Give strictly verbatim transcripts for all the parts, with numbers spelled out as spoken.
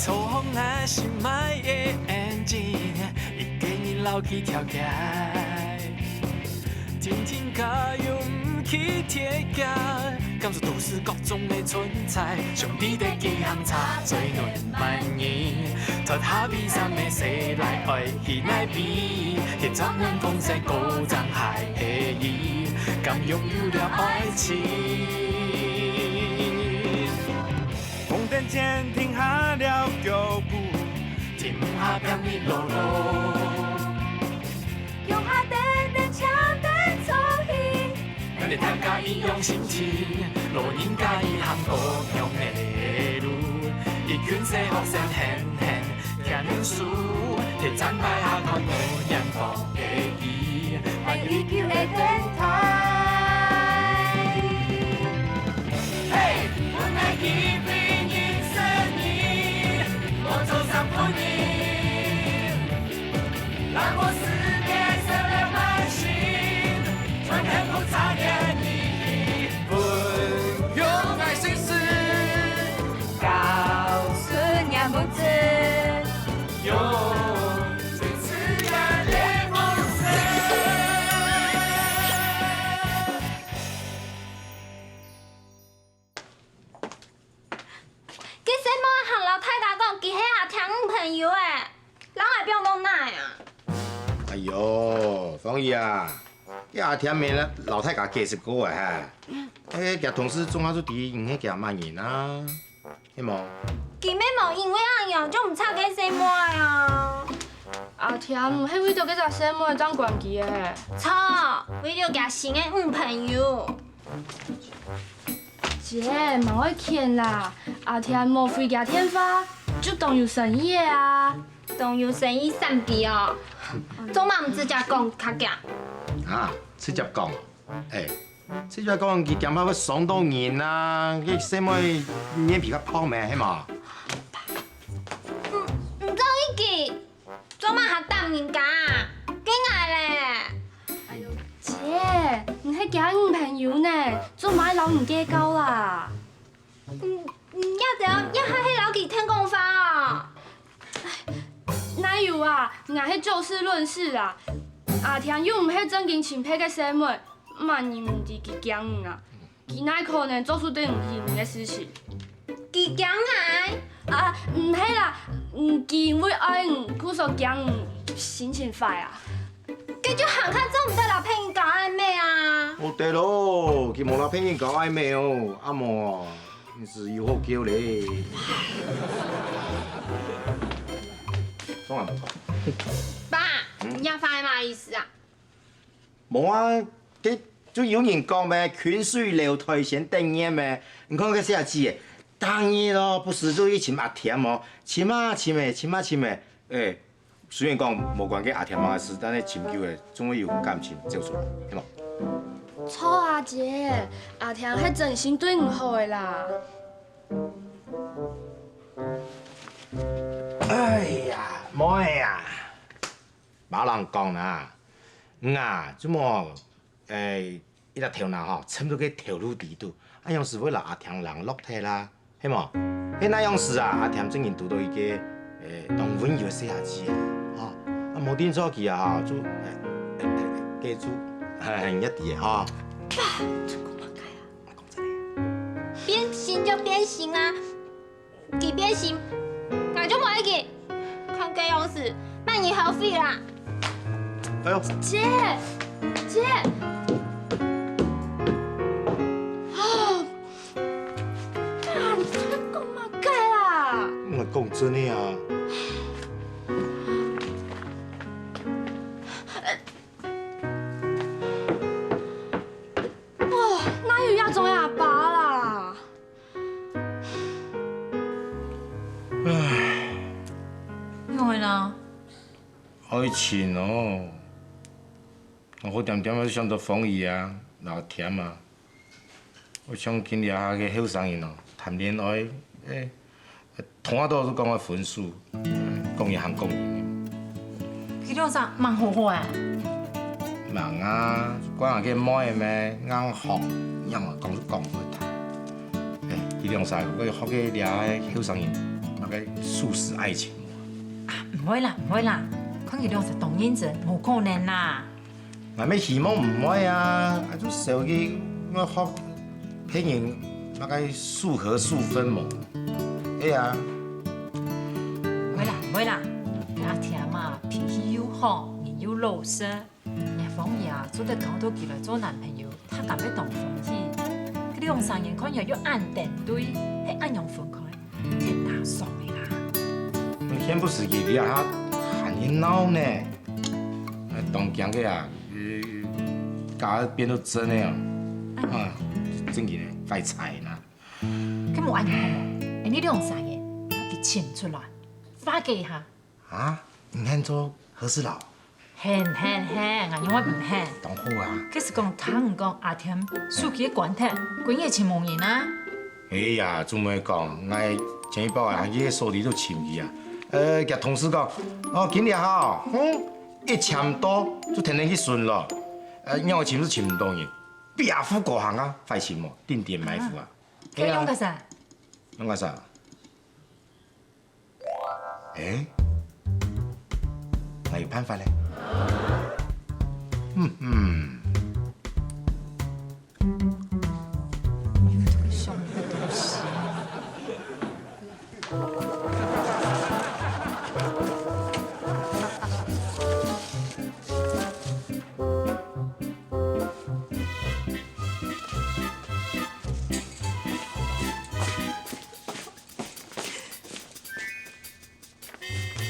坐紅啊心愛的engine，一个人老去跳街。天天加油毋去鐵架，感受都市各種的存在。兄弟的幾行車，最暖萬人。脫下悲傷的細賴，愛去哪位？鐵閘門公司高張海黑衣，敢擁有了愛情？ 紅燈前停下了腳步，停下拼命路路。腳下等等，搶等坐去。咱大家一樣心情，老人家一行各樣的路。一群細學生很很聽書，鐵站牌下看無陽光的伊。 愛依舊的電台。嘿，阮愛記得認識你，我做三分你，讓我世界少了擔心，全幸福差點你。分享愛心事，告訴你不知，用最自然的方式。 該細妹還摎大家講，佢係阿添女朋友誒，人會變到哪啊？哎喲，芳姨啊，該阿添無摎大家解釋過誒哈？誒，厥同事總下就知你係厥麼人啊，係無？佢乜無因為恁樣就毋插該細妹啊。阿添毋係為著該隻細妹正關佢誒。著，為著厥新个女朋友。 姐，莫愛譴啦，阿添無回厥電話，就當有誠意个啊。當有誠意三句哦，做麼毋直接講較遽？啊，直接講，誒，直接講佢驚怕會傷到人啊，該細妹面皮較薄咩，係無？毋，毋做一句， 做麼還答人家啊？該𠊎咧？哎喲，姐，你係厥女朋友呢，做麼愛摎人計較啦？嗯，嗯，這條也還係摎佢聽講話哦。哪有啊，𠊎係就事論事啊。阿添又毋係正經親配个細妹，麼人毋知佢驚你啊？ 佢哪可能做出對你有利个事情？佢驚𠊎？啊，毋係啦，嗯，佢因為愛你，故所驚你心情壞啊。該就還較做毋得摎別人搞曖昧啊。哦，對咯，佢無摎別人搞曖昧哦，阿毛哦，你係有好噭咧。當然無講。爸，你這話係麼意思啊？ 無啊，該就有人講咩，近水樓台先得月咩。你看該細阿姊，逐日咯，不時就去尋阿添哦，尋啊尋誒，尋啊尋誒。誒，雖然講無關該阿添麼个事，但係尋久誒，總會有感情走出來，係無？著啊，姐，阿添係真心對你好誒啦。哎呀，妹啊！ 馬郎講啦，你啊，就莫，誒，一隻頭那吼，沉到該頭路底肚，恁樣勢會摎阿添冷落忒啦，係無？該恁樣勢啊，阿添正經堵著一個，誒，當溫柔个細阿姊啊，吼，啊，無定著佢啊，吼，就，誒，誒，誒，該就，嘿，嘿，你也知个吼。爸，這個麼个啊？講真个。變心就變心啊！ 佢變心，𠊎就無愛佢。看該樣勢，麼人後悔啦？哎喲，姐，姐，啊，你在講麼个啦？𠊎講真个啊。哦，哪有這種个阿爸啦？ 唉，仰會啦？愛情哦，𠊎好恬恬仔想著芳姨啊，摎添啊。𠊎想今這下个後生人哦，談戀愛，誒，動啊動就講愛分手，講一行講一。佢兩儕吂好好啊？吂啊，關𠊎个妹咩，硬學，仰會講就講會聽。誒，佢兩儕，𠊎學个這下个後生人，吂該速食愛情無？啊，毋會啦，毋會啦，看佢兩儕當認真，無可能啦。𠊎乜希望毋會啊，啊就愁佢愛學別人那個速合速分無？哎呀，毋會啦，毋會啦，阿添啊，脾氣又好，人又老實。 若芳儀啊，做得交到佢來做男朋友，大家會當歡喜。佢兩儕人看起來又恁登對，係恁樣分開，天打爽个啦。你現不時佢，你啊，還去鬧呢？哎，當驚个啊，呃，假个變到真个啊，啊，正經个壞彩啦。佢無恁樣好無？哎，你兩儕人，佢請出來，化解一下。 啊，你喊做和事佬？喊喊喊，𠊎仰會毋喊？當好啊！佢係講聽人講阿添手機關忒，歸日尋無人啊！哎呀，做麼講，𠊎前一擺啊，去該掃地都尋佢啊。呃，佢同事講，哦，今日哈，哼，一千多就天天去巡咯。呃，仰會尋就尋毋到人，別副高行啊，壞尋無，定點埋伏啊。佢用个啥？用个啥？ 哎，𠊎有辦法咧。嗯嗯。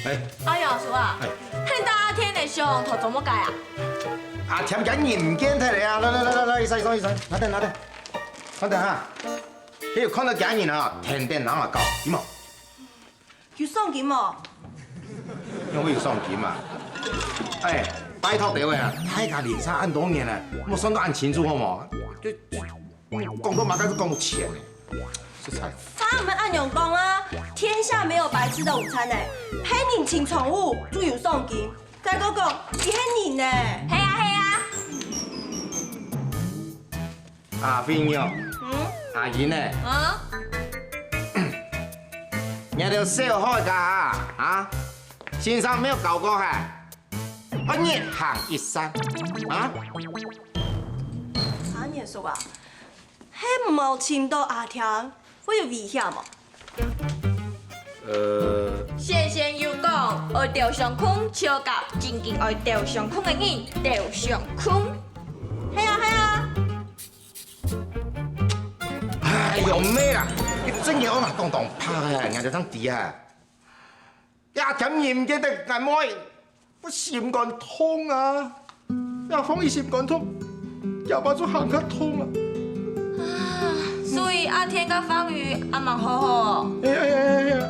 哎，哎呀，叔啊，哎，你帶阿添个相去做麼个啊？阿添厥人毋見忒了啊！來來來來來，醫生醫生醫生，拿等拿等，拿等哈！你有看到厥人啊？天天拿來搞，有無？有賞金無？仰會有賞金啊？哎，拜託各位啊，大家認識恁多年了，莫算到恁清楚好無？就 講到麼个就講到錢呢，實在。啥毋係恁樣講啊？天下沒有白吃的午餐呢，騙人尋丈夫就有賞金。再過講，佢係人呢。係啊係啊。阿飛娘，嗯？阿英呢？啊？你兜小學个啊？啊？先生沒有教過哈？ 愛日行一善，啊？阿年叔啊，係無尋到阿添，會有危險無？呃，先生有講，愛鬥相共，就愛正經愛鬥相共个人鬥相共。係啊，係啊。哎喲，毋係啦，你真个愛嘛講當白个，人家正知啊。 呀，阿添毋見忒𠊎妹，𠊎心肝痛啊！呀，芳儀心肝痛，厥爸就還較痛啊！啊，所以阿添佮芳儀還吂好好哦。哎呀哎呀哎呀！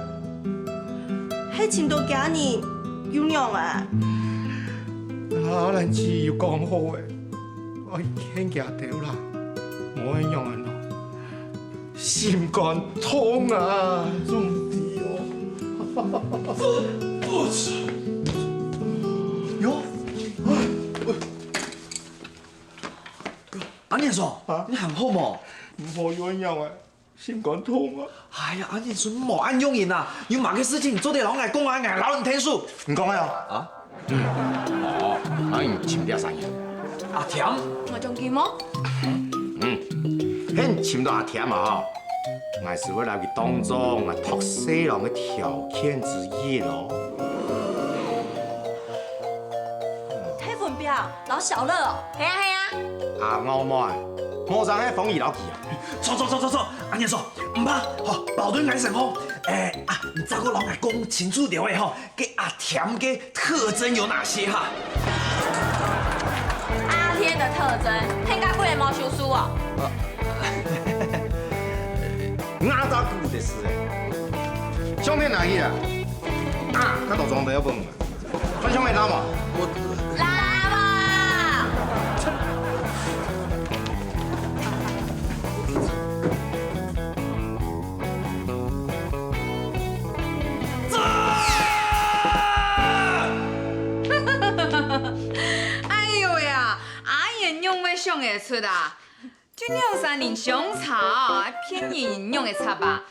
係尋到厥人又仰啊？啊，蘭姊有講好誒，愛勸厥兜啦，莫恁樣啊！ 心肝痛啊，總之哦。喲，阿年叔，啊？你還好無？毋好又仰仔，心肝痛啊！哎呀，阿年叔，莫恁樣形啊！有麼个事情做得摎𠊎講啊，𠊎摎你𢯭手。你講个哦？啊？ 嗯，哦，恁樣尋這儕人。阿添。𠊎獎金無？嗯，係尋到阿添啊吼，𠊎就會摎佢當做𠊎託世郎个條件之一咯。係文彪摎小樂哦。係啊係啊。阿戇妹，無正係芳儀摎佢啊？著著著著著，阿年叔，毋怕，吼，包對𠊎成吼。誒，啊，你再過摎𠊎講清楚兜仔吼。 該阿添个特徵有哪些哈？阿添个特徵，係該骨仔無收拾哦。壓榨骨的事誒，相片拿去啊！啊，較多裝備要分我，穿相片拿嘛。我拿嘛。 哎喲呀，阿英仰會想得出啊？就兩儕人相差，騙人仰會差啊？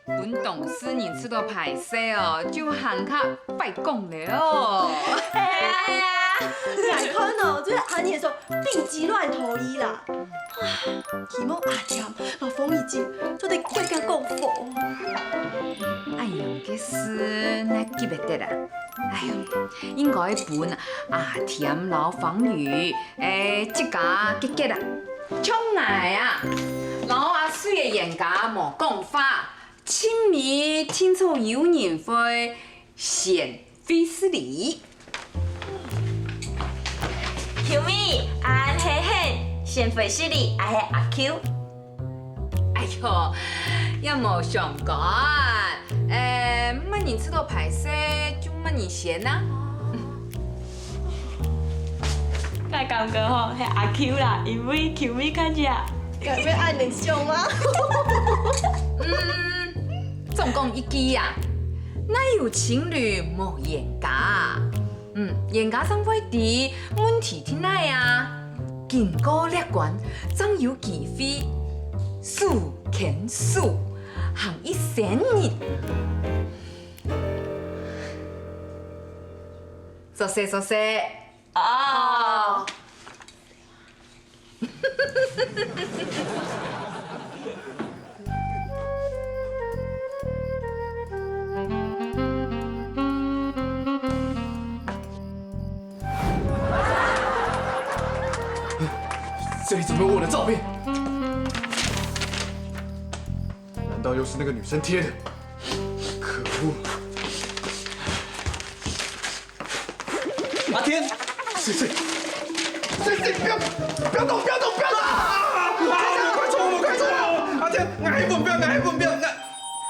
分當事人試著歹勢哦，就還較壞講了哦。哎呀，哎呀，你看哦，這阿年說病急亂投醫啦。唉，希望阿添摎方怡靜做得遽遽降服。哎呀，這事哪急會得啊？哎呀，應該分阿添摎方怡，誒，自家解決啊。像𠊎啊，摎阿水个冤家無講話， 盡尾定著有人會先會失禮。秀美，恁係你先會失禮，還係阿Q？哎喲，也無相干。誒，麼人試著歹勢，就麼人先啊。 𠊎感覺吼，係阿Q啦，因為Q妹看起來。該會恁難想嗎？嗯，總講一句啊，哪有情侶無冤家？嗯，冤家正會知問題在哪啊。經過這關，正有機會手牽手，行一生人。做事，做事。 哦。这里怎么有我的照片？难道又是那个女生贴的？可恶！ 阿添，水水，水水，不要，不要动，不要动，不要动！啊！我快错，我快错！阿添，𠊎係文彪，𠊎係文彪，𠊎……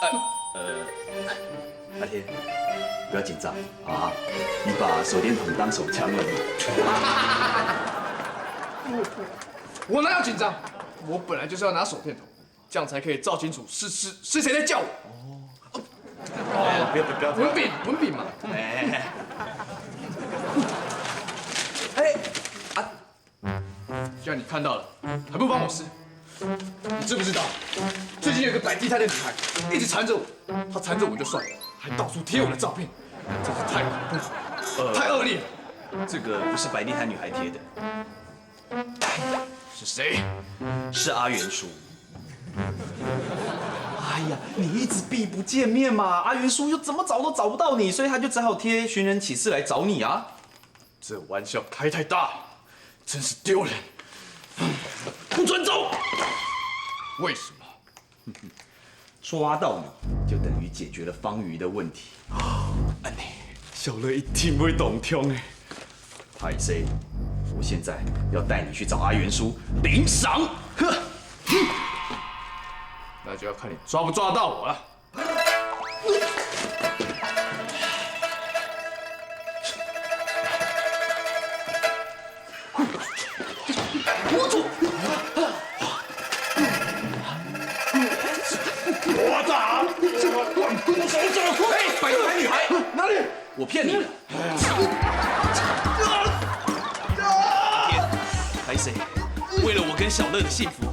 呃，呃，阿添，不要紧张啊，你把手电筒当手枪了。我哪有紧张？我本来就是要拿手电筒。 这样才可以照清楚是是是谁在叫我。哦，不要不要不要！文炳，文炳嘛。哎，哎，啊，既然你看到了，还不帮我撕？你知不知道，最近有个摆地摊的女孩一直缠着我，她缠着我就算了，还到处贴我的照片，真是太恐怖了，呃，太恶劣了。这个不是摆地摊女孩贴的。是谁？是阿元叔。 哎呀，你一直避不见面嘛，阿元叔又怎么找都找不到你，所以他就只好贴寻人启事来找你啊。这玩笑开太大了，真是丢脸，不准走！为什么？抓到你，就等于解决了方瑜的问题。恁呢，小乐一定会当痛的。歹势，我现在要带你去找阿元叔领赏。哼！ 那就要看你抓不抓到我了。我操！哎，摆地摊女孩，哪里？我骗你的。 天，歹势，为了我跟小乐的幸福，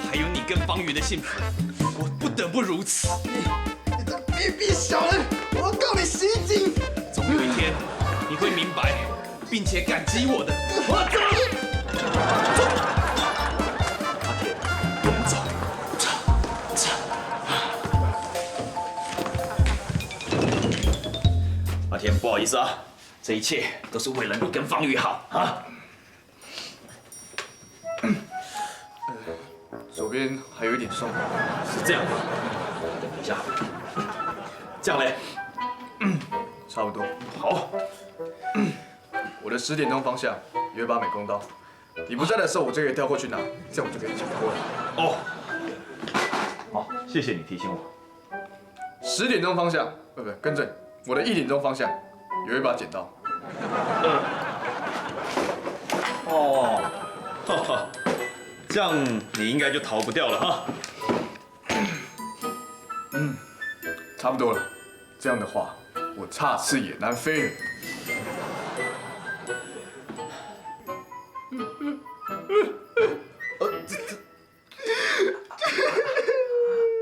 还有你跟方瑜的幸福，我不得不如此。你这卑鄙小人，我要告你袭警！总有一天，你会明白，并且感激我的。我走。阿天，我们走。阿天，不好意思啊。 这一切都是为了你跟方瑜好啊！手边还有一点伤。是这样，等一下，这样嘞，差不多。好，我的十点钟方向有一把美工刀，你不在的时候，我就可以跳过去拿，这样我就可以解脱了。哦，好，谢谢你提醒我。 十点钟方向，呃，不，更正，我的一点钟方向有一把剪刀。哦，哈哈，这样你应该就逃不掉了哈。嗯，差不多了。这样的话，我插翅也难飞了。呃，这这。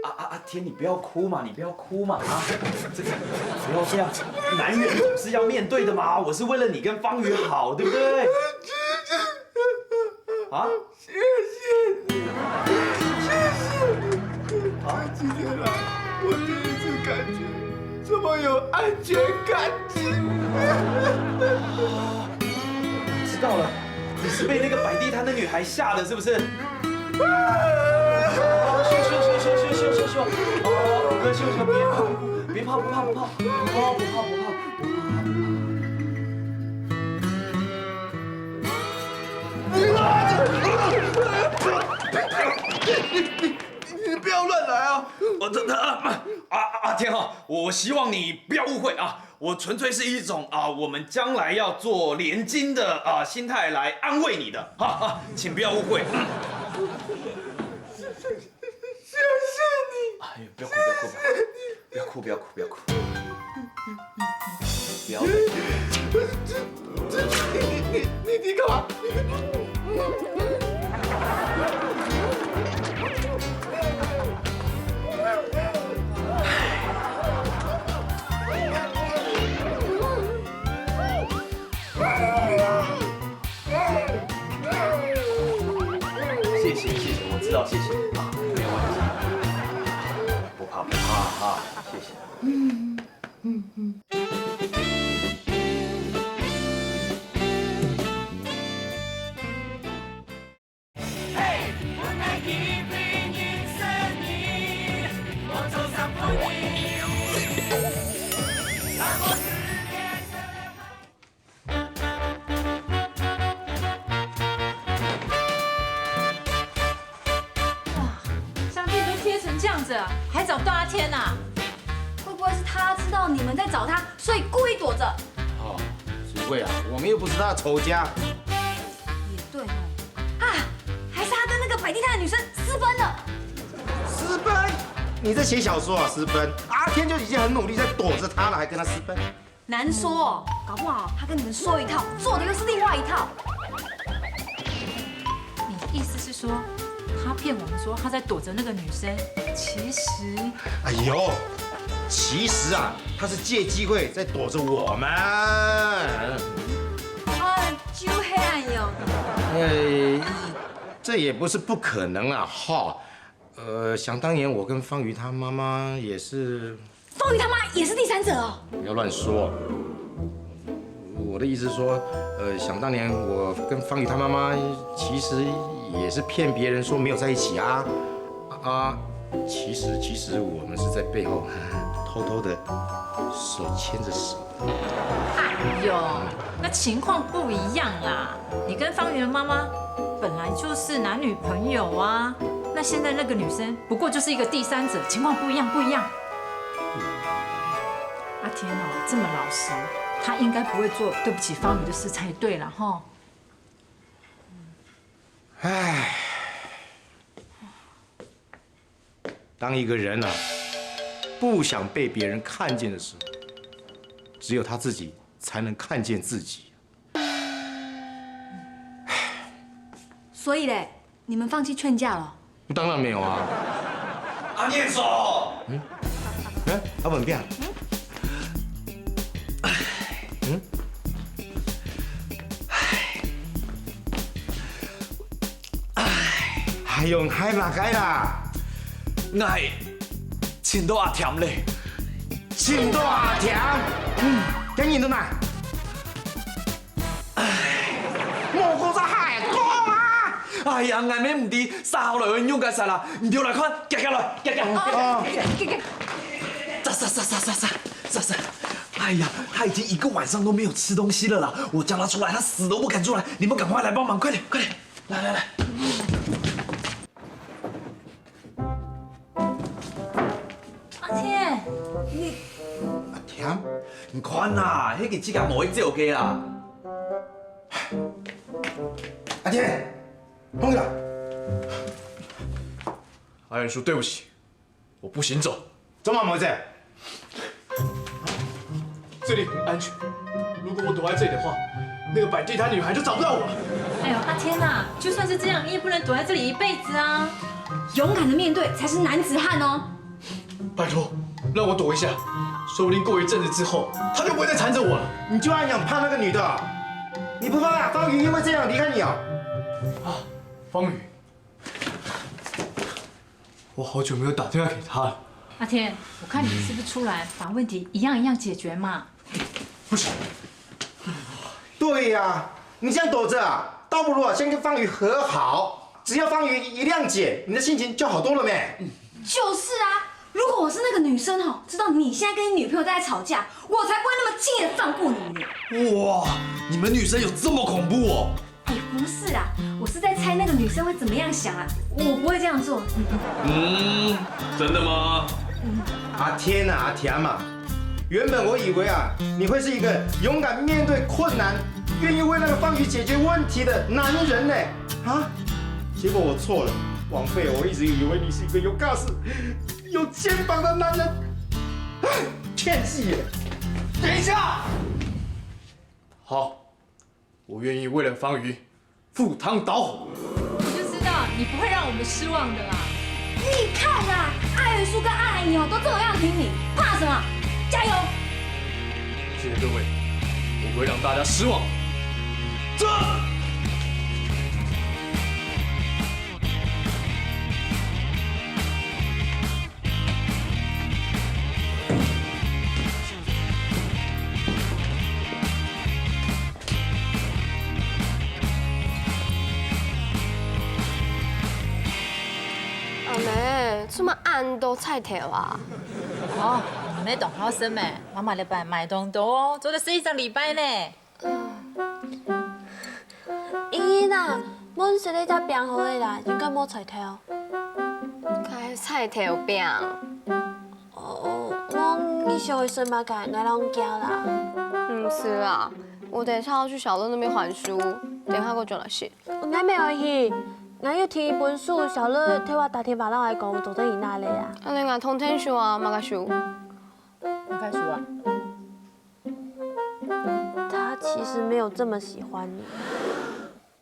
啊啊啊！天，你不要哭嘛，你不要哭嘛啊！这个不要这样，男人总是要面对的嘛。我是为了你跟方瑜好，对不对？啊？谢谢你，谢谢你。啊？今天来，我第一次感觉这么有安全感。知道了，你是被那个摆地摊的女孩吓的，是不是？ 哦，咻咻咻咻咻咻咻咻！哦，咻咻，别哭，别怕，不怕不怕，不怕不怕不怕不怕不怕。你不要乱来啊！我这啊啊啊！天啊，我希望你不要误会啊，我纯粹是一种啊，我们将来要做连襟的啊心态来安慰你的，哈哈，请不要误会。 谢谢你。哎呦，不要哭，不要哭，不要哭，不要哭，不要哭，不要哭，不要哭。不要再哭。你你你你干嘛？谢谢谢谢，我知道，谢谢啊，没有问题，不怕不怕哈，谢谢。哇，相片都贴成这样子了，还找不到阿天呐？会不会是他知道你们在找他，所以故意躲着？哦，不会啊，我们又不是他的仇家。也对哦。啊，还是他跟那个摆地摊的女生私奔了。私奔？你在写小说啊？私奔？阿天就已经很努力在躲着他了，还跟他私奔？难说哦，搞不好他跟你们说一套，做的又是另外一套。你的意思是说，他骗我们说他在躲着那个女生，其实……哎呦，其实啊，他是借机会在躲着我们。哎，就黑暗哟。呃，这也不是不可能啊，哈。呃，想当年我跟方瑜他妈妈也是方瑜他妈也是第三者哦。不要乱说。我的意思是说，呃，想当年我跟方瑜他妈妈其实也是骗别人说没有在一起啊，啊，其实其实我们是在背后偷偷的手牵着手。哎呦，那情况不一样啦！你跟方瑜的妈妈本来就是男女朋友啊，那现在那个女生不过就是一个第三者，情况不一样，不一样。阿天哦，这么老实，他应该不会做对不起方瑜的事才对了哈。唉，当一个人啊，不想被别人看见的时候，只有他自己才能看见自己。所以嘞，你们放弃劝架了？当然没有啊。阿念叔，哎，阿文变。嗯？还用害嘛该啦？我係尋到阿添咧。尋到阿添？嗯，今日到哪？莫講啥還講啊！哎呀，俺们唔知殺好了要用个啥啦，你就来看，夹夹来，夹夹。哦，咋咋咋咋咋咋咋咋！哎呀，他已经一个晚上都没有吃东西了啦！我叫他出来，他死都不肯出来。你们赶快来帮忙，快点，快点，来来来！阿天，阿添，你看呐，那个指甲毛会走个啊！阿添，放下。阿元叔，对不起，我不行走。做么没在？这里很安全，如果我躲在这里的话，那个摆地摊女孩就找不到我了。哎呦，阿天呐，就算是这样，你也不能躲在这里一辈子啊！勇敢的面对才是男子汉哦。拜托，让我躲一下，说不定过一阵子之后，他就不会再缠着我了。你就那样怕那个女的啊？你不怕啊？方瑜因为这样离开你啊？方瑜，我好久没有打电话给他了。阿天，我看你是不是出来把问题一样一样解决嘛？不行，对呀，你这样躲着啊，倒不如啊先跟方瑜和好。只要方瑜一谅解，你的心情就好多了没？就是啊，如果我是那个女生哦，知道你现在跟你女朋友在吵架，我才不会那么轻易的放过你呢。哇，你们女生有这么恐怖哦？哎，不是啦，我是在猜那个女生会怎么样想啊，我不会这样做。嗯，真的吗？啊天哪，啊天啊！原本我以为啊，你会是一个勇敢面对困难、愿意为那个方瑜解决问题的男人呢。啊，结果我错了，枉费我一直以为你是一个有架势、有肩膀的男人。欠戏耶！等一下，好，我愿意为了方瑜赴汤蹈火。我就知道你不会让我们失望的啦。你看啊，阿元叔跟阿兰姨哦，都这么样挺你，怕什么？加油！谢谢各位，我不会让大家失望。这。阿妹，做麼恁多菜頭啊？哦，你妹當好食咩？媽媽禮拜買當多，做得食一隻禮拜呢。 咦啦，無食這隻餅好了啦，應該無菜頭。該菜頭餅。哦，無你想愛食麼个，𠊎摎你叫啦。毋使啦，我等一下要去小樂那邊還書，等一下過轉來食。𠊎乜愛去，𠊎有提一本書，小樂替𠊎打電話摎𠊎講，做得去哪裡啊？恁樣𠊎同𢯭手啊，麼个書？麼个書啊？ 他其實沒有這麼喜歡你。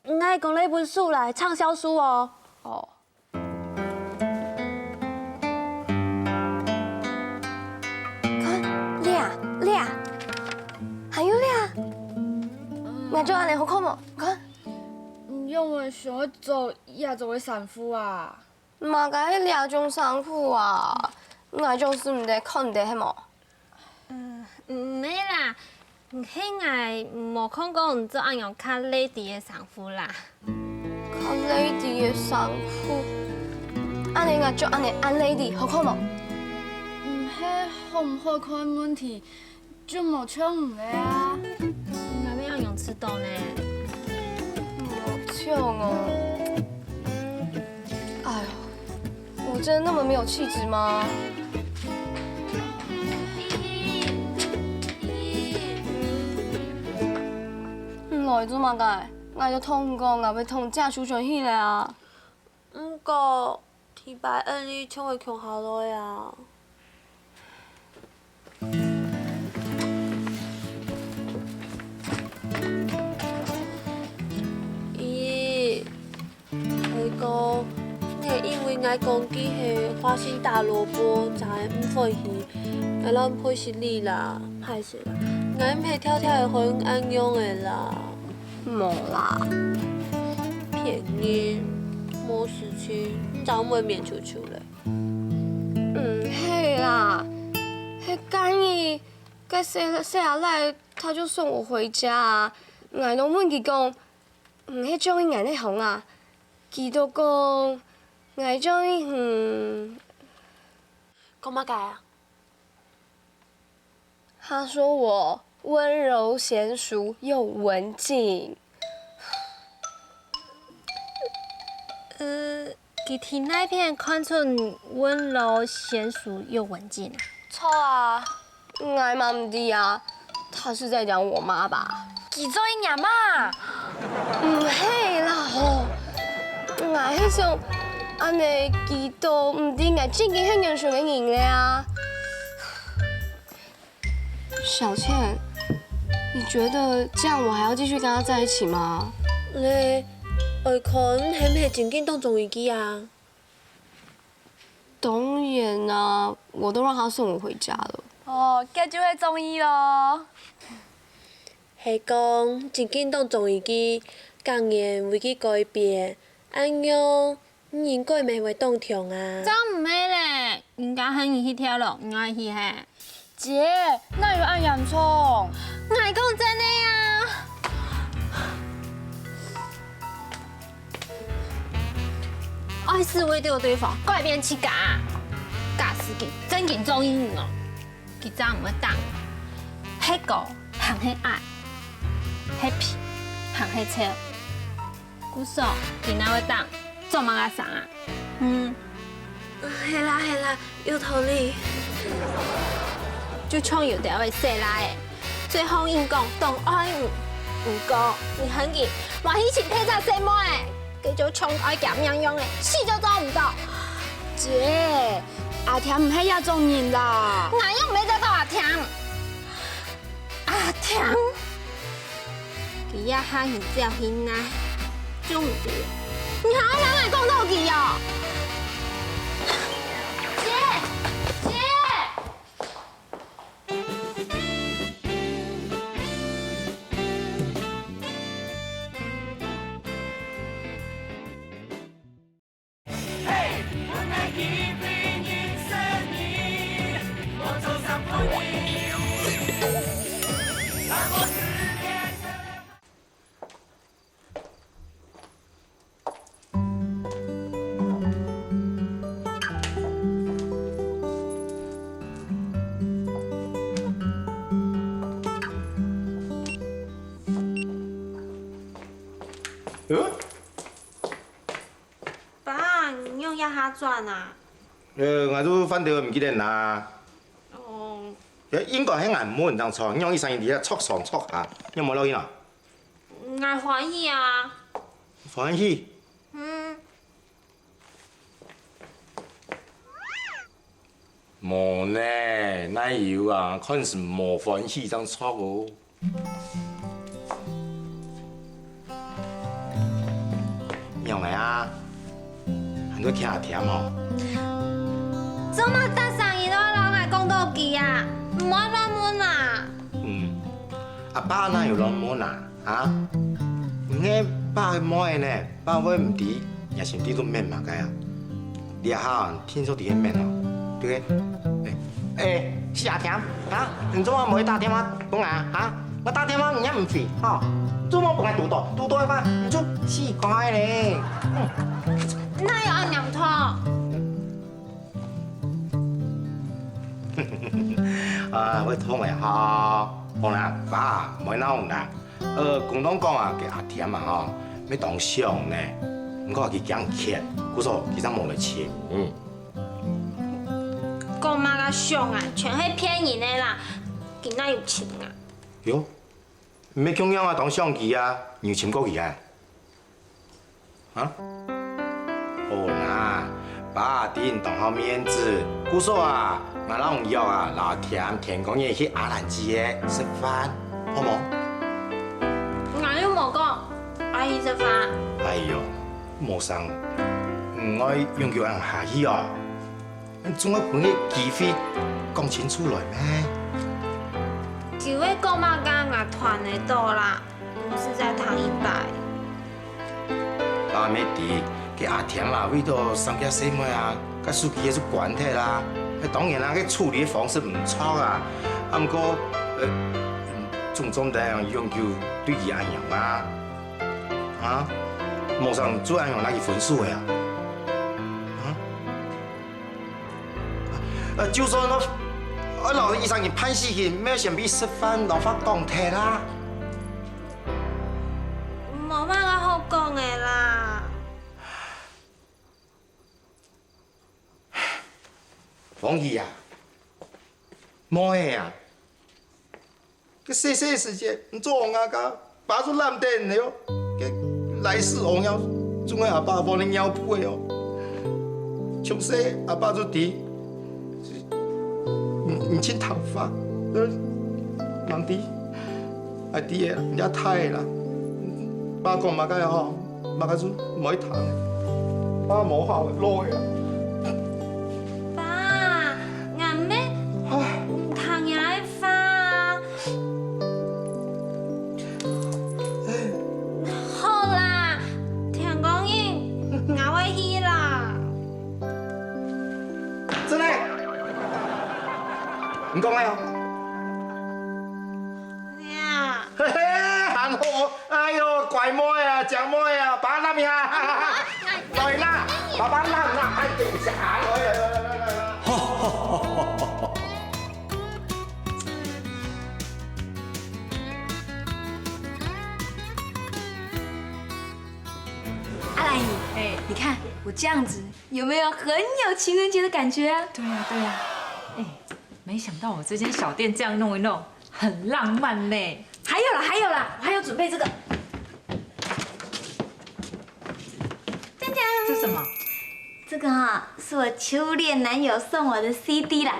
𠊎講這本書啦，暢銷書哦。哦。看，這，這，還有這。𠊎著恁樣好看無？看。你仰會想愛著這種个衫褲啊？麼个係這種衫褲啊？𠊎總係毋得看得係無？ 嗯，毋係啦，係𠊎無看過你著恁樣較lady个衫褲啦。較lady个衫褲？恁樣𠊎著恁樣恁lady好看無？毋係好毋好看个問題，就無像你了啊。𠊎乜恁樣知著呢？無像哦。哎喲， 我真的那麼沒有氣質嗎？你來做麼个？𠊎都同你講，𠊎會同姐出去去了啊。毋過，第擺恁樣就會共下來啊。 咦，𠊎講，你因為𠊎講佢係花心大蘿蔔，正會毋歡喜，𠊎摎你賠心理啦，歹勢啦，𠊎毋係挑挑仔害你恁樣个啦。無啦，騙人，無事情，正毋會面臭臭咧。 毋係啦，係該日，該細，細阿倈他就送我回家啊。𠊎都問佢講，你係中意𠊎个項啊？佢都講，𠊎中意你。講麼个啊？ 他說我溫柔嫻淑又文靜。呃，佢在哪片看出你溫柔嫻淑又文靜啊？著啊，𠊎嘛毋知啊，他是在講我媽吧？佢中意若媽？毋係啦吼，𠊎係想，恁樣佢都毋知𠊎正經係仰般个人了啊。 小倩，你覺得這樣我還要繼續跟他在一起嗎？你愛看係毋係正經當中意佢啊？當然啊，我都讓他送我回家了。哦，該就係中意咯。係講，真經當中意佢，甘願為佢改變，恁樣，你應該乜會當暢啊。正毋係咧，人家喊你去跳樓，你愛去係？姐，哪有恁嚴重？𠊎講真个啊！愛係為著對方改變自家，假使佢真經中意你哦，佢正毋會等。係高還係矮，係肥還係瘦，故所佢哪會等，做麼个生啊？嗯。 係啦係啦，有道理。就像有兜个細賴仔，嘴項硬講當愛你，毋過你喊佢莫去尋別隻細妹仔，該就像愛驚命樣仔，死都做毋到。姐，阿添毋係這種人啦。𠊎又毋係在講阿添。 阿添，佢這下你只要去拿，就毋知，你還愛摎𠊎講道理哦？姐，姐。 爸，你仰這下轉啊？呃，𠊎就翻到毋記得拿。哦。應該係𠊎問正著，你仰一儕人在這撮上撮下，你有無落去喏？𠊎歡喜啊。歡喜？嗯。 無呢，哪有啊，看係無歡喜正著哦。仰仔啊？還在驚阿添哦？做麼逐儕人都愛摎𠊎講道理啊？毋愛亂問啊？嗯，阿爸哪有亂問啊？ 啊？你个爸个妹仔呢，爸會毋知，若心底肚愐麼个啊？這下定著知个愐哦，對个？欸，欸，死阿添，啊？你做麼無去打電話分𠊎啊？啊？𠊎打電話你也毋回，吼？做麼分𠊎堵著，堵著个話你就死快咧。嗯。哪有恁嚴重？ 啊，會痛个吼。好啦，爸，莫鬧啦。呃，公道講啊，該阿添啊吼，乜當想呢，毋過佢驚譴，故所佢正無來尋。嗯。講麼个想啊，全係騙人个啦，佢哪有尋啊？喲，毋係共樣啊，當想佢啊，你有尋過佢啊？ 啊？好啦，爸知你當好面子，故所啊，𠊎摎你約啊，摎阿添天光日去阿蘭姊个食飯，好無？𠊎又無講愛去食飯。哎喲，無成，你愛永久恁下去哦？ 總愛分佢機會講清楚來咩？佢會講麼个𠊎揣得著啦，毋使再聽一擺。爸乜知，該阿添啊，為著三隻細妹啊，該手機仔就關忒啦。該當然啦，該處理个方式毋著啊。啊，毋過，呃，總總得永久對佢恁樣啊。啊？無成就恁樣摎佢分手个啊？啊？ 呃，就算𠊎，𠊎摎佢生日辦事情，乜愛先陪食飯，摎話講忒啦。無麼个好講个啦。鳳喜啊，妹仔啊， 該細細時節，你做𠊎个爸就攬等你哦。該來世哦，總愛阿爸幫你挾步个哦。從細阿爸就知，你，你盡聽話，呃，吂知，愛知个啦，你也大个啦。爸講麼个吼，麼个就毋愛聽。爸無孝个，老个啦。你講个哦。呀，嘿嘿，還好。哎喲，乖妹啊，靚妹啊，把握一下。來啦，把把握啦，哎，等一下，哎，來來來來來來。阿蘭姨，哎，你看我這樣子有沒有很有情人節的感覺啊？對呀，對呀。哎，沒想到我這間小店這樣弄一弄，很浪漫呢。還有啦，還有啦，我還有準備這個。锵锵，這什麼？這個啊，是我初戀男友送我的C D啦，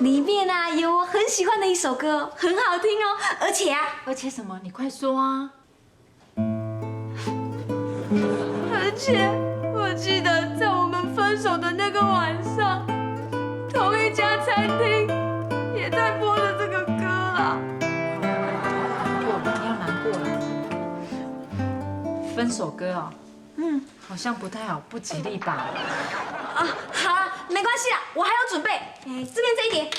裡面啊有我很喜歡的一首歌，很好聽哦，而且啊，而且什麼？你快說啊！ 而且我記得在我們分手的那個晚上，同一家餐廳也在播著這個歌啊。不要難過了，不要難過了。分手歌哦，嗯，好像不太好，不吉利吧？啊，好啦，沒關係啦，我還有準備，哎，這邊這一疊。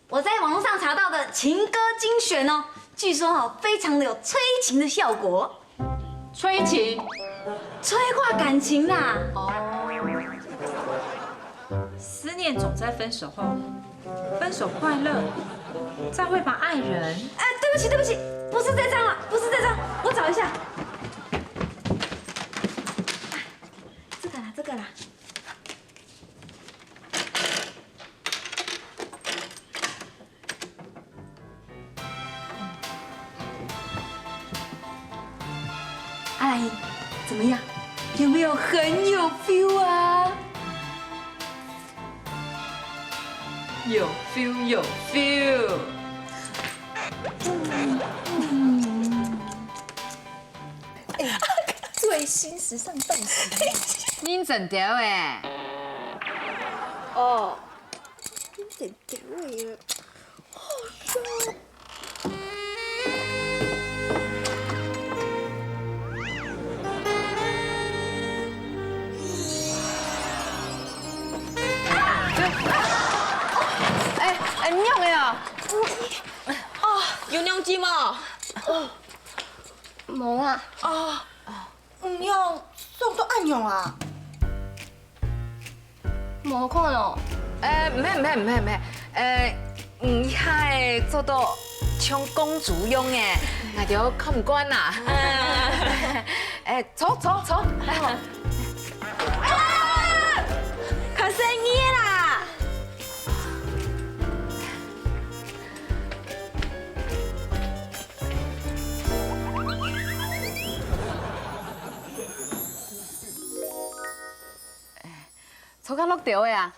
我在網路上查到的情歌精選哦，據說哦非常的有催情的效果。催情？催化感情啦。哦。思念總在分手後，分手快樂，再會吧，愛人。哎，對不起，對不起，不是這張啦，不是這張，我找一下。啊，這個啦，這個啦。 阿蘭姨，怎麼樣？有沒有很有 feel 啊？有 feel，有 feel。最新時尚造型。認真點欸。哦，認真點欸。 哎，哎，仰仔啊？哦，有仰子無？無啊。哦，仰，傷到恁樣啊？ 無看哦。呃，毋係，毋係，毋係，毋係，呃，你這下做到像公主樣欸，𠊎兜看毋慣啊。呃，坐，坐，坐。啊！較細義啦！ 坐較落兜仔啊？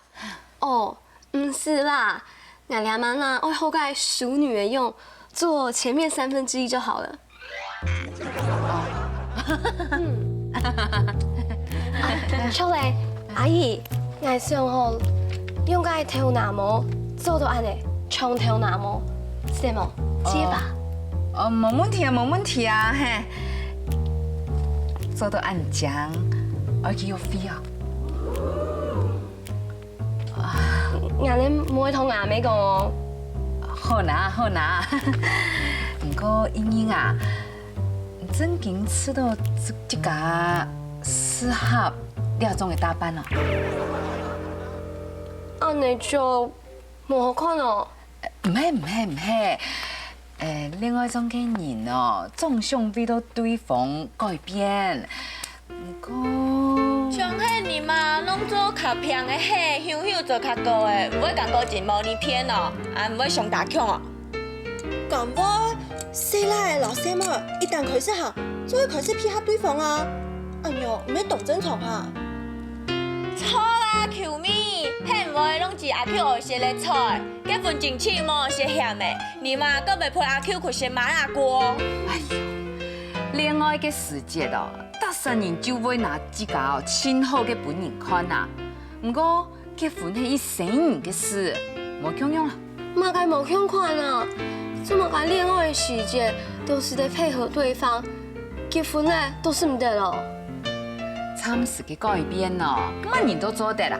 哦，毋使啦，𠊎這滿啊愛學該淑女个樣，坐前面三分之一就好了。嗯。啊，著咧，阿姨，𠊎想吼，用該頭那毛做到恁仔，長頭那毛，使得無？接吧。哦，無問題啊，無問題啊，嘿。做到恁靚，愛去約會啊？ 𠊎呢，毋會同𠊎阿姆講哦。好啦，好啦。毋過，英英啊，你正經試著自，自家適合這種个打扮哦？恁仔就無好看哦。毋係，毋係，毋係。 欸，戀愛中个人哦，總想為著對方改變。毋過，像係你嘛，攏做較平个，嘿，享受做較高个，毋會感覺真無人緣哦，啊，毋會想打槍哦。敢會，細賴仔摎細妹一旦開始行，就會開始配合對方啊。哎喲，毋係當正常啊。錯啦，Q咪，係毋會攏知阿Q愛食个菜。 結婚進去無食鹹个，你嘛，閣會陪阿Q去食麻辣鍋。哎喲，戀愛个時節哦，逐儕人就會拿自家哦盡好个分人看啊。毋過，結婚係一生人个事，無共樣啦。麼个無共款啊？做麼个戀愛个時節都使得配合對方，結婚了都使毋得咯？暫時个改變哦，麼人都做得啦。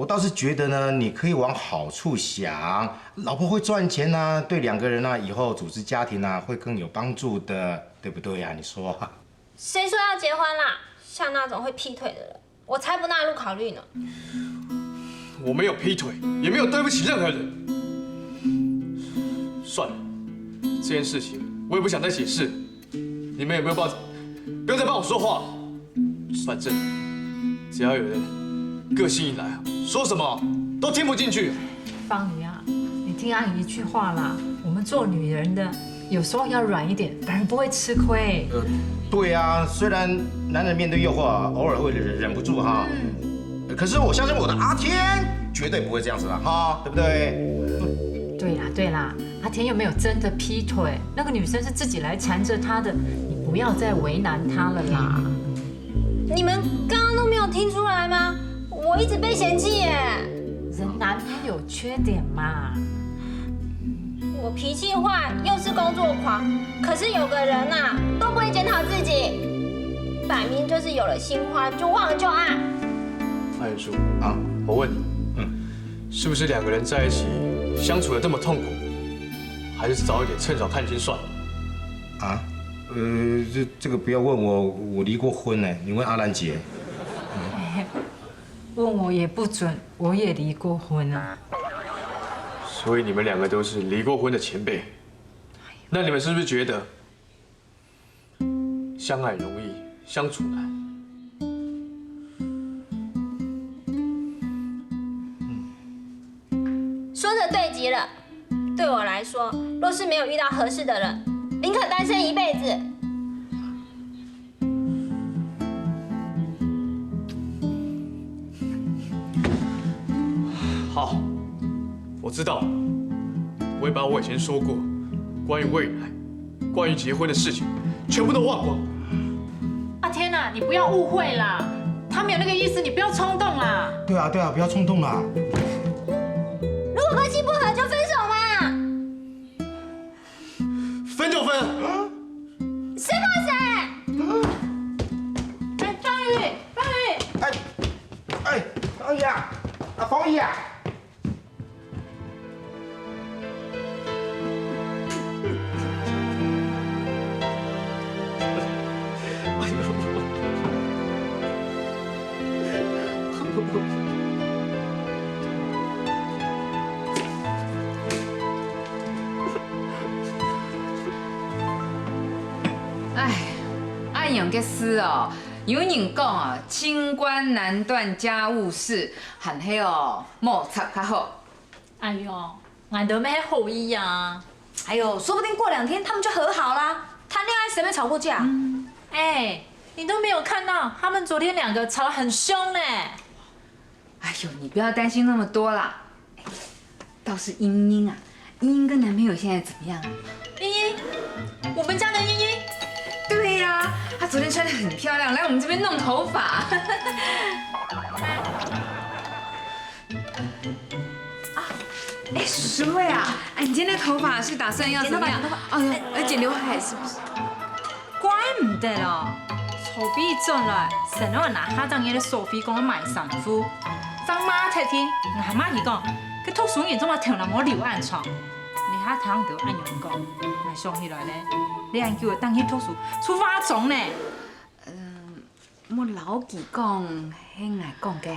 我倒是觉得呢，你可以往好处想，老婆会赚钱啊，对两个人啊以后组织家庭啊会更有帮助的，对不对啊？你说？谁说要结婚啦？像那种会劈腿的人，我才不纳入考虑呢。我没有劈腿，也没有对不起任何人。算了，这件事情我也不想再解释。你们有没有抱？不要再帮我说话。反正只要有人个性一来啊，说什么都听不进去。方宇啊，你听阿姨一句话啦，我们做女人的有时候要软一点，反而不会吃亏。对啊，虽然男人面对诱惑啊，偶尔会忍忍不住哈，可是我相信我的阿天绝对不会这样子了哈，对不对？对啦对啦，阿天又没有真的劈腿，那个女生是自己来缠着他的，你不要再为难他了啦。你们刚刚都没有听出来吗？我一直被嫌弃耶。人难免有缺点嘛。我脾气坏，又是工作狂，可是有个人呐、都不会检讨自己，摆明就是有了新欢就忘了旧爱。范叔啊，我问你，嗯，是不是两个人在一起相处的这么痛苦，还是早一点趁早看清算了？啊，呃，这这个不要问我，我离过婚呢，你问阿兰姐。问我也不准，我也离过婚啊。所以你们两个都是离过婚的前辈，那你们是不是觉得相爱容易相处难？说的对极了。对我来说，若是没有遇到合适的人，宁可单身一辈子。好，我知道了，我会把我以前说过关于未来、关于结婚的事情全部都忘光。啊天哪，你不要误会啦，他没有那个意思，你不要冲动啦。对啊，对啊，不要冲动啦。如果关系不合就分手嘛。分就分。谁怕谁？哎，方宇，方宇，哎，哎，方宇啊，啊，方宇啊。哎，恁樣个事哦，有人講啊，清官難斷家務事，還係哦，莫插較好。哎呦，俺都没好意啊。哎呦，说不定过两天他们就和好啦。谈恋爱谁没吵过架？哎，你都没有看到他们昨天两个吵得很凶呢。哎呦，你不要担心那么多啦。倒是茵茵啊，茵茵跟男朋友现在怎么样啊？茵茵，我们家的茵茵，对呀、她昨天穿的很漂亮，来我们这边弄头发。啊，哎，淑慧啊，哎，你今天的头发是打算要怎么样？哦，要要剪刘海是不是？怪唔得咯，坐飞机轉來，成日拿下張嘢个手機講買衫褲，正罵忒天，𠊎還罵佢講，佢讀書人做麼頭那毛留恁長？你下聽到恁樣講，𠊎想起來咧，你恁久等佢讀書，出化妝呢。莫摎佢講，係𠊎講个。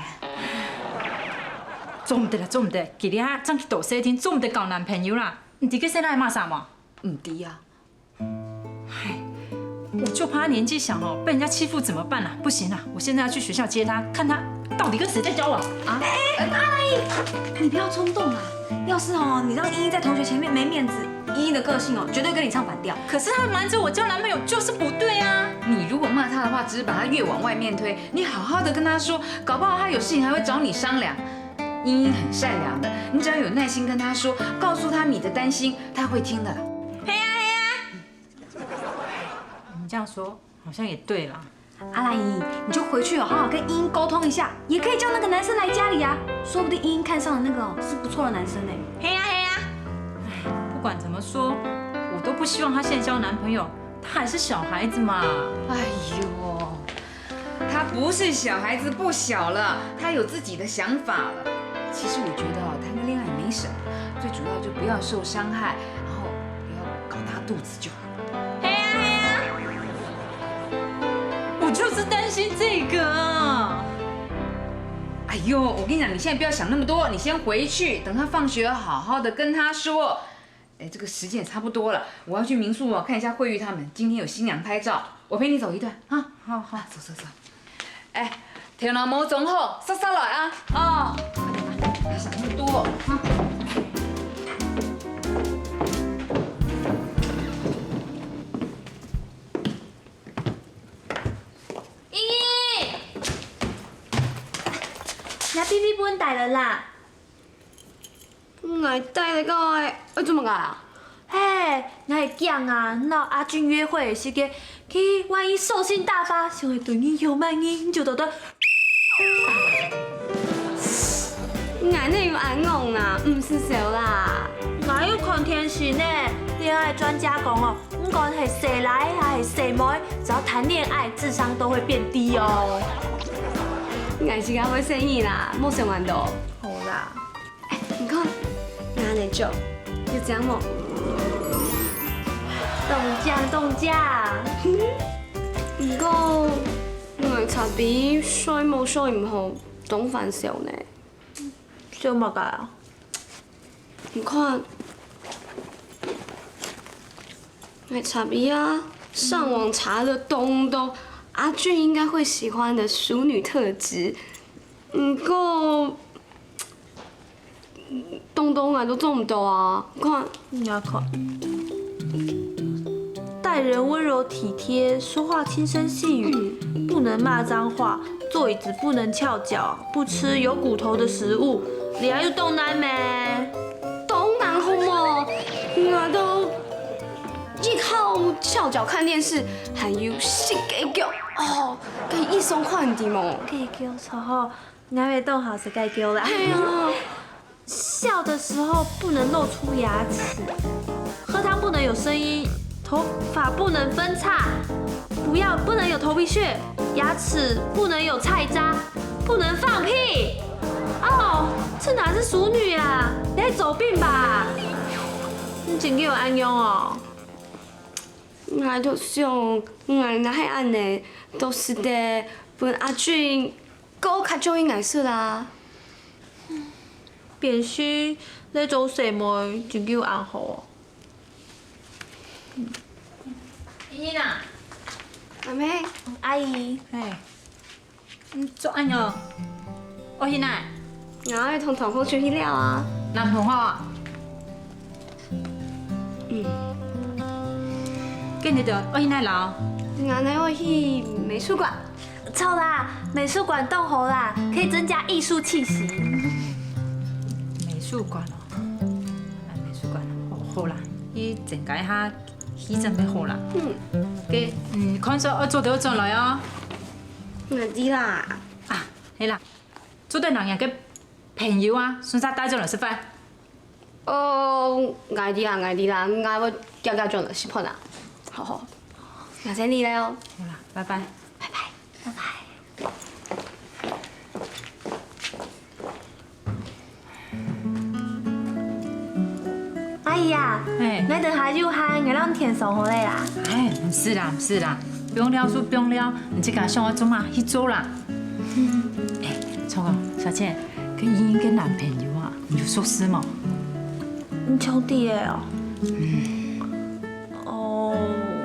做毋得啦，做毋得，佢這下正去讀冊定，做毋得交男朋友啦。你知佢現在罵啥無？毋知啊。唉，我就怕他年紀小哦，被人家欺負怎麼辦啊？不行啊，我現在要去學校接他，看他到底跟誰在交往。你不要衝動啊！要是哦，你讓茵茵在同學前面沒面子，茵茵的個性哦，絕對跟你唱反調。可是他瞞著我交男朋友就是不對啊。你如果罵他的話，只是把他越往外面推。你好好的跟他說，搞不好他有事情還會找你商量。茵茵很善良的，你只要有耐心跟他說，告訴他你的擔心，他會聽的。你這樣說好像也對啦。阿蘭姨，你就回去哦，好好跟茵茵溝通一下，也可以叫那個男生來家裡啊，說不定茵茵看上的那個哦是不錯的男生呢。嘿呀嘿呀，不管怎麼說，我都不希望她現在交男朋友，她還是小孩子嘛。哎呦，他不是小孩子，不小了，他有自己的想法了。其实我觉得哦，谈个恋爱也没什么，最主要就不要受伤害，然后不要搞大肚子就好。嘿呀嘿呀，我就是担心这个啊。哎呦，我跟你讲，你现在不要想那么多，你先回去，等他放学好好的跟他说。哎，这个时间也差不多了，我要去民宿哦，看一下慧玉他们今天有新娘拍照，我陪你走一段啊。好好，走走走。哎，头脑无装好，煞煞来啊。哦，快点啊，不要想那么多啊。依依，若B B本帶來啦。 𠊎帶來个愛做麼个啊？嘿，𠊎係驚啊，你摎阿俊約會个時節，佢萬一獸性大發，想愛對你有滿意，你就到底。 𠊎哪有恁戇啊，毋使愁啦。 𠊎有看電視呢，戀愛專家講哦，毋管係細倈還係細妹，只要談戀愛，智商都會變低哦。 𠊎自家會細義啦，莫想恁多。 好啦。 你看，𠊎恁樣做，有靚無？中獎中獎！毋過，𠊎查B睡目睡毋好，當煩惱呢。做麼个啊？你看，𠊎查B啊，上網查了當多阿俊應該會喜歡的淑女特質，毋過 東東啊，都做毋到啊！看，你要看。待人溫柔體貼，說話輕聲細語，不能罵髒話，坐椅子不能翹腳，不吃有骨頭的食物，你還有動男沒？當然好無？𠊎都一號翹腳看電視，還有食雞腳哦，該一雙款的無？雞腳錯吼， 𠊎會當好食雞腳啦。係啊，笑的時候不能露出牙齒，喝湯不能有聲音，頭髮不能分叉，不要不能有頭皮屑，牙齒不能有菜渣，不能放屁。哦，這哪是淑女啊？你在走病吧？你真个有恁樣哦？ 𠊎都想，𠊎若係恁呢，都使得分阿俊過較中意𠊎食啦。變心，這種細妹真个有恁好哦。依依啊，阿妹，阿姨，嘿，你做恁樣，愛去哪？𠊎愛同同學出去尞啊。男同學啊？嗯，該你兜愛去哪尞？ 𠊎呢愛去美術館。著啦，美術館當好啦，可以增加藝術氣息。美術館哦，啊，美術館哦，好啦，去增加一下氣氛就好啦。嗯，該，嗯，看書愛做得轉來哦。𠊎知啦。啊，係啦，做得人家个朋友啊，順續帶轉來食飯。 哦，𠊎知啦，𠊎知啦，𠊎會遽遽轉來食飯啦。好好，𠊎先離了哦。好啦，拜拜。拜拜。拜拜。阿姨啊，嘿，你等下有閒，𠊎摎你𢯭手好了啦。哎，毋使啦，毋使啦，放尞就放尞，你自家想愛做麼去做啦。哎，聰哥，小姐，跟茵茵个男朋友啊，你有熟識無？你兄弟个哦？哦，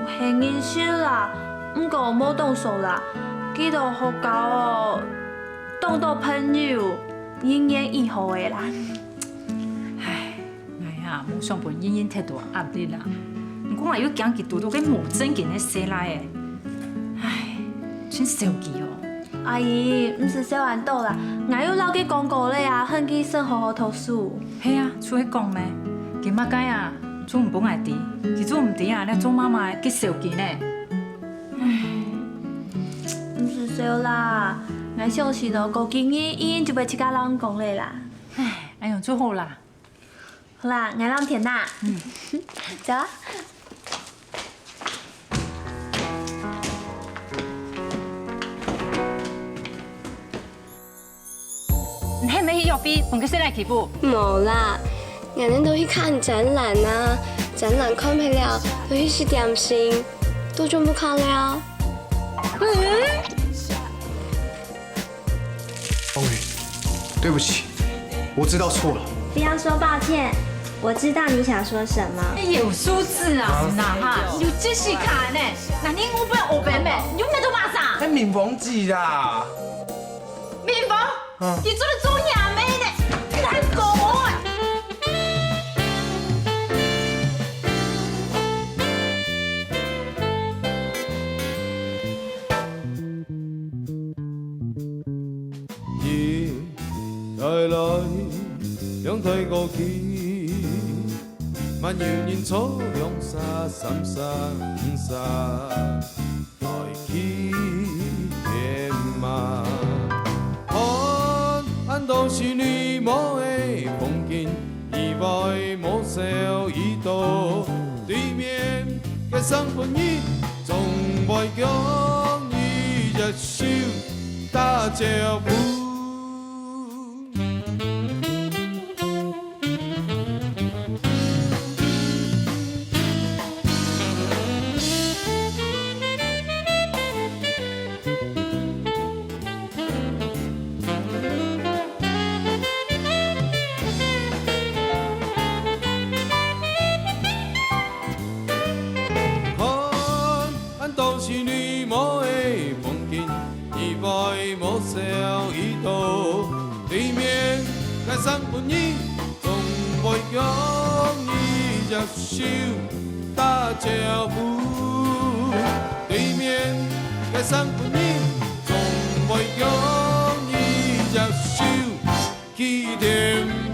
係認識啦，毋過無當熟啦。佢到學校哦，當多朋友，人緣異好个啦。唉，𠊎啊，無想分茵茵忒多壓力啦。毋過𠊎又驚佢堵著該無正經个細賴仔。唉，真受氣哦。 阿姨，毋使愁恁多啦，𠊎有摎佢講過了啊，喊佢先好好讀書。係啊，就係講咩，佢麼个啊，就毋分𠊎知，佢就毋知啊，這做媽媽个幾受氣呢。毋使愁啦，𠊎相信哦，過幾日茵茵就會自家摎你講了啦。唉，恁樣就好啦。 好啦，𠊎摎你𢯭啦。走啊。你係毋係去約會，分佢細賴欺負？無啦，𠊎等都去看展覽啊，展覽看忒了，都去食點心，都轉屋下了。嗯？王宇，對不起，我知道錯了。不要說抱歉，我知道你想说什么。有素質啊，是哪哈？有知識卡呢？那你我不要我本本，你又沒得馬上。係明芳姊啦。明芳，你做得做娘妹呢，你還講我啊？一代來，兩代過去，還有人坐兩儕、三儕、五儕，來去天嘛。看恁多是你無个風景，以外無少已到，對面个生分你，總會叫你一 手打招呼。看 恁多是你無个風景，以外無少已到。對面个生分你，總會叫你一手打招呼。對面个生分你，總會叫你一手起添。